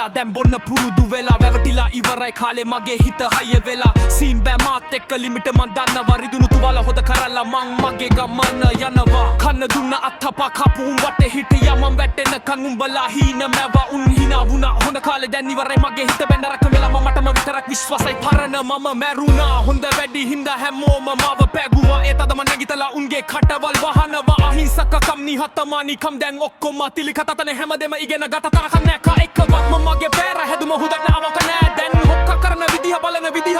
වෙලා, දැන් බොන්න පුරුදු වෙලා. වැවටිලා ඉවරයි කාලේ, මගේ හිත හය වෙලා. සීන් බෑ මාත් එක්ක, ලිමිට් මං දන්නවා. රිදුණු තුවාල හොද කරලා මං මගේ ගමන යනවා. කන්න දුන්න අත්හපා කපු උන් වටේ හිටියා. මං වැටෙනකන් උඹලා හීන මැවා. උන් හිනා වුණා හොඳ කාලේ, දැන් ඉවරයි. මගේ හිත බැඳ නරක වෙලා. මම මටම විතරක් විශ්වාසයි, පරණ මම මැරුණා. හොඳ වැඩි හින්දා හැමෝම මාව පැගුවා. ඒ තදම නැගිටලා උන්ගේ කටවල් වහනවා. අහිංසකකම්, නිහතමානීකම් දැන් ඔක්කොම තිලිකතතනේ. හැමදේම ඉගෙන ගත තරක නෑ කා එකවත්. මම මගේ පෙර හැදුම හුදක් නෑ, අවක නෑ. දැන් හොක්ක කරන විදිහ, බලන විදිහ.